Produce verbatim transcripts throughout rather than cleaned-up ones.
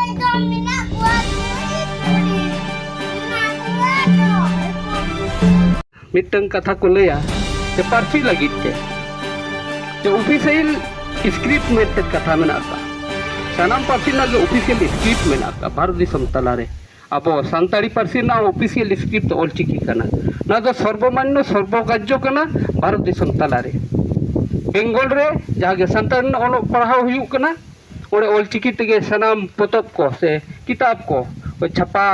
ᱫᱚ ᱢᱮᱱᱟᱜ ᱠᱚᱣᱟ ᱛᱩᱲᱤ ᱛᱩᱲᱤ, ᱢᱮᱱᱟᱜ ᱠᱚᱣᱟ ᱫᱚ᱾ ᱢᱤᱫᱴᱟᱝ ᱠᱟᱛᱷᱟ ᱠᱚ ᱞᱟᱹᱭᱟ ᱡᱮ ᱯᱟᱹᱨᱥᱤ ᱞᱟᱹᱜᱤᱫ ᱛᱮ, ᱡᱮ ᱚᱯᱷᱤᱥᱤᱭᱟᱞ ᱥᱠᱨᱤᱯᱴ ᱢᱮᱱᱛᱮ ᱠᱟᱛᱷᱟ ᱢᱮᱱᱟᱜ ᱟᱠᱟᱫ᱾ ᱥᱟᱱᱟᱢ ᱯᱟᱹᱨᱥᱤ ᱨᱮᱱᱟᱜ ᱜᱮ ᱚᱯᱷᱤᱥᱤᱭᱟᱞ ᱥᱠᱨᱤᱯᱴ ᱢᱮᱱᱟᱜ ᱟᱠᱟᱫ ᱵᱷᱟᱨᱚᱛ ᱫᱤᱥᱚᱢ ᱛᱟᱞᱟᱨᱮ᱾ ᱟᱵᱚ ᱥᱟᱱᱛᱟᱲᱤ ᱯᱟᱹᱨᱥᱤ ᱨᱮᱱᱟᱜ ᱚᱯᱷᱤᱥᱤᱭᱟᱞ ᱥᱠᱨᱤᱯᱴ ᱫᱚ ᱚᱞᱪᱤᱠᱤ ᱠᱟᱱᱟ᱾ ᱱᱚᱣᱟ ᱫᱚ ᱥᱚᱨᱵᱚᱢᱟᱱᱱᱚ ᱥᱚᱨᱵᱚᱜᱨᱟᱦᱡᱚ ᱠᱟᱱᱟ ᱵᱷᱟᱨᱚᱛ ᱫᱤᱥᱚᱢ ᱛᱟᱞᱟᱨᱮ᱾ ᱵᱮᱝᱜᱚᱞ ᱨᱮ ᱡᱟᱦᱟᱸ ᱜᱮ ᱥᱟᱱᱛᱟᱲᱤ ᱨᱮᱱᱟᱜ ᱚᱞᱚᱜ ᱯᱟᱲᱦᱟᱣ ᱦᱩᱭᱩᱜ ᱠᱟᱱᱟ, ᱚᱸᱰᱮ ᱚᱞᱪᱤᱠᱤ ᱛᱮᱜᱮ ᱥᱟᱱᱟᱢ ᱯᱚᱛᱚᱵ ᱠᱚ ᱥᱮ ᱠᱤᱛᱟᱵ ᱠᱚ ᱠᱚ ᱪᱷᱟᱯᱟ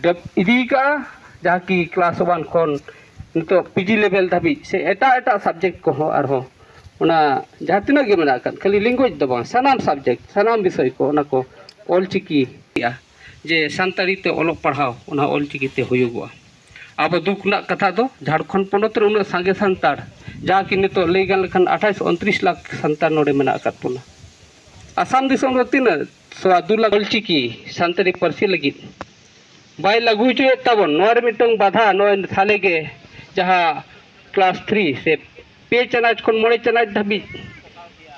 ᱰᱮᱵ-, ᱤᱫᱤ ᱠᱟᱜᱼᱟ, ᱡᱟᱦᱟᱸ ᱠᱤ ᱠᱞᱟᱥ ᱳᱣᱟᱱ ᱠᱷᱚᱱ ᱱᱤᱛᱚᱜ ᱯᱤᱡᱤ ᱞᱮᱵᱮᱞ ᱫᱷᱟᱹᱵᱤᱡ ᱥᱮ ᱮᱴᱟᱜ ᱮᱴᱟᱜ ᱥᱟᱵᱡᱮᱠᱴ ᱠᱚᱦᱚᱸ ᱟᱨᱦᱚᱸ ᱚᱱᱟ ᱡᱟᱦᱟᱸ ᱛᱤᱱᱟᱹᱜ ᱜᱮ ᱢᱮᱱᱟᱜ ᱟᱠᱟᱫ, ᱠᱷᱟᱹᱞᱤ ᱞᱮᱝᱜᱩᱭᱮᱡᱽ ᱫᱚ ᱵᱟᱝ, ᱥᱟᱱᱟᱢ ᱥᱟᱵᱡᱮᱠᱴ, ᱥᱟᱱᱟᱢ ᱵᱤᱥᱚᱭ ᱠᱚ ᱚᱱᱟ ᱠᱚ ᱚᱞᱪᱤᱠᱤ ᱡᱮ ᱥᱟᱱᱛᱟᱲᱤ ᱛᱮ ᱚᱞᱚᱜ ᱯᱟᱲᱦᱟᱣ ᱚᱱᱟ ᱚᱞᱪᱤᱠᱤ ᱛᱮ ᱦᱩᱭᱩᱜᱚᱜᱼᱟ᱾ ᱟᱵᱚ ᱫᱩᱠ ᱨᱮᱱᱟᱜ ᱠᱟᱛᱷᱟ ᱫᱚ ᱡᱷᱟᱲᱠᱷᱚᱸᱰ ᱯᱚᱱᱚᱛ ᱨᱮ ᱩᱱᱟᱹᱜ ᱥᱟᱸᱜᱮ ᱥᱟᱱᱛᱟᱲ, ᱡᱟ ᱠᱤ ᱱᱤᱛᱚᱜ ᱞᱟᱹᱭ ᱜᱟᱱ ᱞᱮᱠᱷᱟᱱ ᱟᱴᱷᱟᱥ ᱩᱱᱛᱨᱤᱥ ᱞᱟᱠᱷ ᱥᱟᱱᱛᱟᱲ ᱱᱚᱰᱮ ᱢᱮᱱᱟᱜ ᱟᱠᱟᱫ ᱵᱚᱱᱟ᱾ ᱟᱥᱟᱢ ᱫᱤᱥᱚᱢ ᱨᱮ ᱛᱤᱱᱟᱹᱜ? ᱥᱚᱣᱟ ᱫᱩ ᱞᱟᱠᱷ᱾ ᱚᱞᱪᱤᱠᱤ ᱥᱟᱱᱛᱟᱲᱤ ᱯᱟᱹᱨᱥᱤ ᱞᱟᱹᱜᱤᱫ ᱵᱟᱭ ᱞᱟᱹᱜᱩ ᱦᱚᱪᱚᱭᱮᱫ ᱛᱟᱵᱚᱱ, ᱱᱚᱣᱟ ᱨᱮ ᱢᱤᱫᱴᱟᱝ ᱵᱟᱫᱷᱟ ᱱᱚᱜᱼᱚᱭ ᱦᱟᱞᱮ ᱜᱮ ᱡᱟᱦᱟᱸ ᱠᱞᱟᱥ ᱛᱷᱨᱤ ᱥᱮ ᱯᱮ ᱪᱟᱱᱟᱪ ᱠᱷᱚᱱ ᱢᱚᱬᱮ ᱪᱟᱱᱟᱪ ᱫᱷᱟᱹᱵᱤᱡ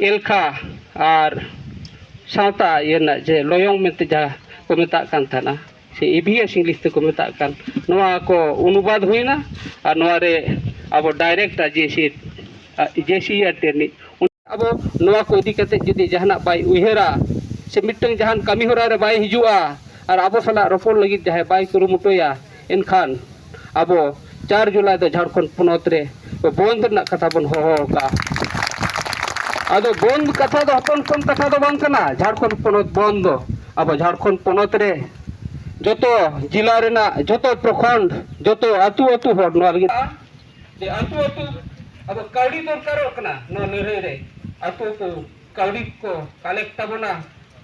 ᱮᱞᱠᱷᱟ ᱟᱨ ᱥᱟᱶᱛᱟ ᱤᱭᱟᱹ ᱨᱮᱱᱟᱜ ᱡᱮ ᱞᱚᱭᱚᱝ ᱢᱮᱱᱛᱮ ᱡᱟᱦᱟᱸ ᱠᱚ ᱢᱮᱛᱟᱜ ᱠᱟᱱ ᱛᱟᱦᱮᱱᱟ, ᱥᱮ ᱤ ᱵᱷᱤ ᱮᱥ ᱤᱝᱞᱤᱥ ᱛᱮᱠᱚ ᱢᱮᱛᱟᱜ ᱠᱟᱱ, ᱱᱚᱣᱟ ᱠᱚ ᱚᱱᱩᱵᱟᱫ ᱦᱩᱭᱱᱟ᱾ ᱟᱨ ᱱᱚᱣᱟ ᱨᱮ ᱟᱵᱚ ᱰᱟᱭᱨᱮᱠᱴ ᱟᱨ ᱡᱮ ᱥᱤ, ᱡᱮ ᱥᱤ ᱟᱨ ᱴᱨᱮᱱᱤᱝ ᱟᱵᱚ ᱱᱚᱣᱟ ᱠᱚ ᱤᱫᱤ ᱠᱟᱛᱮ ᱡᱩᱫᱤ ᱡᱟᱦᱟᱱᱟᱜ ᱵᱟᱭ ᱩᱭᱦᱟᱹᱨᱟ ᱥᱮ ᱢᱤᱫᱴᱟᱝ ᱡᱟᱦᱟᱱ ᱠᱟᱹᱢᱤ ᱦᱚᱨᱟ ᱨᱮ ᱵᱟᱭ ᱦᱤᱡᱩᱜᱼᱟ ᱟᱨ ᱟᱵᱚ ᱥᱟᱞᱟᱜ ᱨᱚᱯᱚᱲ ᱞᱟᱹᱜᱤᱫ ᱡᱟᱦᱟᱸᱭ ᱵᱟᱭ ᱠᱩᱨᱩᱢᱩᱴᱩᱭᱟ, ᱮᱱᱠᱷᱟᱱ ᱟᱵᱚ ᱪᱟᱨ ᱡᱩᱞᱟᱭ ᱫᱚ ᱡᱷᱟᱲᱠᱷᱚᱸᱰ ᱯᱚᱱᱚᱛ ᱨᱮ ᱵᱚᱱᱫ ᱨᱮᱱᱟᱜ ᱠᱟᱛᱷᱟ ᱵᱚᱱ ᱦᱚᱦᱚ ᱟᱠᱟᱫᱼᱟ᱾ ᱟᱫᱚ ᱵᱚᱱᱫ ᱠᱟᱛᱷᱟ ᱫᱚ ᱦᱚᱯᱚᱱ ᱦᱚᱯᱚᱱ ᱠᱟᱛᱷᱟ ᱫᱚ ᱵᱟᱝ ᱠᱟᱱᱟ᱾ ᱡᱷᱟᱲᱠᱷᱚᱸᱰ ᱯᱚᱱᱚᱛ ᱵᱚᱱᱫ ᱫᱚ ᱟᱵᱚ ᱡᱷᱟᱲᱠᱷᱚᱸᱰ ᱯᱚᱱᱚᱛ ᱨᱮ ᱡᱚᱛᱚ ᱡᱮᱞᱟ ᱨᱮᱱᱟᱜ ᱡᱚᱛᱚ ᱯᱨᱚᱠᱷᱚᱸᱰ, ᱡᱚᱛᱚ ᱟᱹᱛᱩ ᱟᱹᱛᱩ ᱦᱚᱲ ᱱᱚᱣᱟ ᱞᱟᱹᱜᱤᱫ ᱡᱮ ᱟᱹᱛᱩ ᱟᱹᱛᱩ ᱟᱵᱚ ᱠᱟᱹᱣᱰᱤ ᱫᱚᱨᱠᱟᱨᱚᱜ ᱠᱟᱱᱟ᱾ ᱱᱚᱣᱟ ᱞᱟᱹᱲᱦᱟᱹᱭ ᱨᱮ ᱟᱹᱛᱩ ᱟᱹᱛᱩ ᱠᱟᱹᱣᱰᱤ ᱠᱚ ᱠᱟᱞᱮᱠᱴ ᱛᱟᱵᱚᱱᱟ,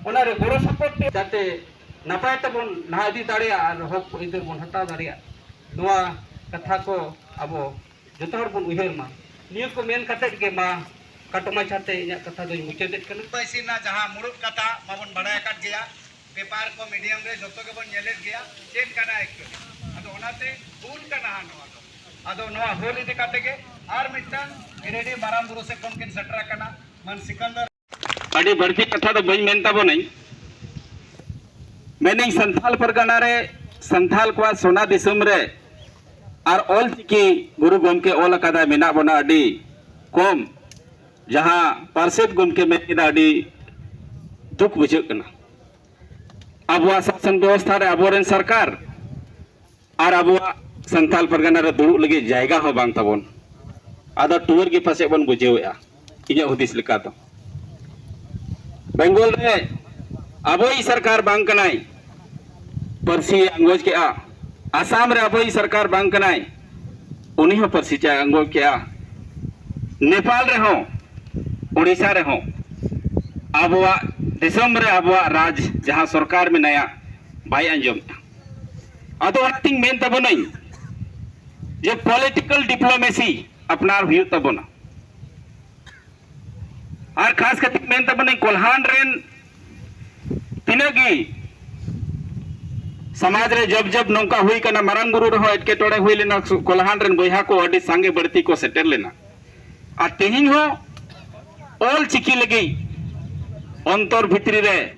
ᱚᱱᱟ ᱨᱮ ᱜᱚᱲᱚ ᱥᱚᱯᱚᱦᱚᱫ ᱛᱮ ᱡᱟᱛᱮ ᱱᱟᱯᱟᱭ ᱛᱮᱵᱚᱱ ᱞᱟᱦᱟ ᱤᱫᱤ ᱫᱟᱲᱮᱭᱟᱜᱼᱟ ᱟᱨ ᱦᱚᱠ ᱟᱹᱭᱫᱟᱹᱨ ᱵᱚᱱ ᱦᱟᱛᱟᱣ ᱫᱟᱲᱮᱭᱟᱜᱼᱟ᱾ ᱱᱚᱣᱟ ᱠᱟᱛᱷᱟ ᱠᱚ ᱟᱵᱚ ᱡᱚᱛᱚ ᱦᱚᱲ ᱵᱚᱱ ᱩᱭᱦᱟᱹᱨ ᱢᱟ᱾ ᱱᱤᱭᱟᱹ ᱠᱚ ᱢᱮᱱ ᱠᱟᱛᱮᱫ ᱜᱮ ᱢᱟ ᱠᱷᱟᱴᱚ ᱢᱟᱪᱷᱟᱛᱮ ᱤᱧᱟᱹᱜ ᱠᱟᱛᱷᱟ ᱫᱚᱧ ᱢᱩᱪᱟᱹᱫᱮᱫ ᱠᱟᱱᱟ᱾ ᱯᱟᱹᱨᱥᱤ ᱨᱮᱱᱟᱜ ᱡᱟᱦᱟᱸ ᱢᱩᱲᱩᱫ ᱠᱟᱛᱷᱟ ᱢᱟᱵᱚᱱ ᱵᱟᱲᱟᱭ ᱟᱠᱟᱫ ᱜᱮᱭᱟ, ᱯᱮᱯᱟᱨ ᱠᱚ, ᱢᱤᱰᱤᱭᱟᱢ ᱨᱮ ᱡᱚᱛᱚ ᱜᱮᱵᱚᱱ ᱧᱮᱞᱮᱫ ᱜᱮᱭᱟ, ᱪᱮᱫ ᱠᱟᱱᱟ actually᱾ ᱟᱫᱚ ᱚᱱᱟᱛᱮ ᱦᱩᱞ ᱠᱟᱱᱟ ᱦᱟᱸᱜ ᱱᱚᱣᱟ ᱫᱚ᱾ ᱟᱫᱚ ᱱᱚᱣᱟ ᱦᱩᱞ ᱤᱫᱤ ᱠᱟᱛᱮ ᱜᱮ ᱟᱨ ᱢᱤᱫᱴᱟᱝ ᱜᱤᱨᱤᱰᱤ ᱢᱟᱨᱟᱝ ᱵᱩᱨᱩ ᱥᱮᱫ ᱠᱷᱚᱱ ᱠᱤᱱ ᱥᱮᱴᱮᱨ ᱟᱠᱟᱱᱟ, ᱢᱟᱱ ᱥᱤᱠᱟᱱᱫᱟᱨ᱾ ᱟᱹᱰᱤ ᱵᱟᱹᱲᱛᱤ ᱠᱟᱛᱷᱟ ᱫᱚ ᱵᱟᱹᱧ ᱢᱮᱱ ᱛᱟᱵᱚᱱᱟᱹᱧ᱾ ᱢᱮᱱᱟᱹᱧ, ᱥᱟᱱᱛᱟᱞ ᱯᱟᱨᱜᱟᱱᱟ ᱨᱮ, ᱥᱟᱱᱛᱟᱞ ᱠᱚᱣᱟᱜ ᱥᱚᱱᱟ ᱫᱤᱥᱚᱢ ᱨᱮ ᱟᱨ ᱚᱞ ᱪᱤᱠᱤ ᱜᱩᱨᱩ ᱜᱚᱢᱠᱮ ᱚᱞ ᱟᱠᱟᱫᱟᱭ, ᱢᱮᱱᱟᱜ ᱵᱚᱱᱟ ᱟᱹᱰᱤ ᱠᱚᱢ, ᱡᱟᱦᱟᱸ ᱯᱟᱨᱥᱮᱛ ᱜᱚᱢᱠᱮ ᱢᱮᱱ ᱠᱮᱫᱟ, ᱟᱹᱰᱤ ᱫᱩᱠ ᱵᱩᱡᱷᱟᱹᱜ ᱠᱟᱱᱟ᱾ ᱟᱵᱚᱣᱟᱜ ᱥᱟᱥᱚᱱ ᱵᱮᱵᱚᱥᱛᱷᱟ ᱨᱮ ᱟᱵᱚᱨᱮᱱ ᱥᱚᱨᱠᱟᱨ ᱟᱨ ᱟᱵᱚᱣᱟᱜ ᱥᱟᱱᱛᱟᱞ ᱯᱟᱨᱜᱟᱱᱟ ᱨᱮ ᱫᱩᱲᱩᱵ ᱞᱟᱹᱜᱤᱫ ᱡᱟᱭᱜᱟ ᱦᱚᱸ ᱵᱟᱝ ᱛᱟᱵᱚᱱ᱾ ᱟᱫᱚ ᱴᱩᱣᱟᱹᱨ ᱜᱮ ᱯᱟᱥᱮᱡ ᱵᱚᱱ ᱵᱩᱡᱷᱟᱹᱣᱮᱫᱼᱟ, ᱤᱧᱟᱹᱜ ᱦᱩᱫᱤᱥ ᱞᱮᱠᱟ ᱫᱚ᱾ ᱵᱮᱝᱜᱚᱞ ᱨᱮ ᱟᱵᱚᱭᱤᱡ ᱥᱚᱨᱠᱟᱨ ᱵᱟᱝ ᱠᱟᱱᱟᱭ, ᱯᱟᱹᱨᱥᱤ ᱟᱸᱜᱚᱪ ᱠᱮᱜᱼᱟ᱾ ᱟᱥᱟᱢ ᱨᱮ ᱟᱵᱚᱭᱤᱡ ᱥᱚᱨᱠᱟᱨ ᱵᱟᱝ ᱠᱟᱱᱟᱭ, ᱩᱱᱤ ᱦᱚᱸ ᱯᱟᱹᱨᱥᱤ ᱪᱟᱭ ᱟᱸᱜᱚᱪ ᱠᱮᱜᱼᱟ᱾ ᱱᱮᱯᱟᱞ ᱨᱮᱦᱚᱸ, ᱳᱰᱤᱥᱟ ᱨᱮᱦᱚᱸ ᱟᱵᱚᱣᱟᱜ ᱫᱤᱥᱚᱢ ᱨᱮ ᱟᱵᱚᱣᱟᱜ ᱨᱟᱡᱽ ᱡᱟᱦᱟᱸ ᱥᱚᱨᱠᱟᱨ ᱢᱮᱱᱟᱭᱟ, ᱵᱟᱭ ᱟᱸᱡᱚᱢᱮᱜᱼᱟ᱾ ᱟᱫᱚ ᱚᱱᱟᱛᱤᱧ ᱢᱮᱱ ᱛᱟᱵᱚᱱᱟᱹᱧ ᱡᱮ political diplomacy ᱟᱯᱱᱟᱨ ᱦᱩᱭᱩᱜ ᱛᱟᱵᱚᱱᱟ᱾ ᱟᱨ ᱠᱷᱟᱥ ᱠᱟᱛᱮ ᱢᱮᱱ ᱛᱟᱵᱚᱱᱟᱹᱧ, ᱠᱚᱞᱦᱟᱱ ᱨᱮᱱ ᱛᱤᱱᱟᱹᱜ ᱜᱮ ᱥᱚᱢᱟᱡᱽ ᱨᱮ ᱡᱚᱵ ᱡᱚᱵ ᱱᱚᱝᱠᱟ ᱦᱩᱭ ᱠᱟᱱᱟ, ᱢᱟᱨᱟᱝ ᱵᱩᱨᱩ ᱨᱮᱦᱚᱸ ᱮᱴᱠᱮᱴᱚᱬᱮ ᱦᱩᱭ ᱞᱮᱱᱟ, ᱠᱚᱞᱦᱟᱱ ᱨᱮᱱ ᱵᱚᱭᱦᱟ ᱠᱚ ᱟᱹᱰᱤ ᱥᱟᱸᱜᱮ ᱵᱟᱹᱲᱛᱤ ᱠᱚ ᱥᱮᱴᱮᱨ ᱞᱮᱱᱟ᱾ ᱟᱨ ᱛᱮᱦᱮᱧ ᱦᱚᱸ ᱚᱞ ᱪᱤᱠᱤ ᱞᱟᱹᱜᱤᱫ ᱚᱱᱛᱚᱨ ᱵᱷᱤᱛᱨᱤ ᱨᱮ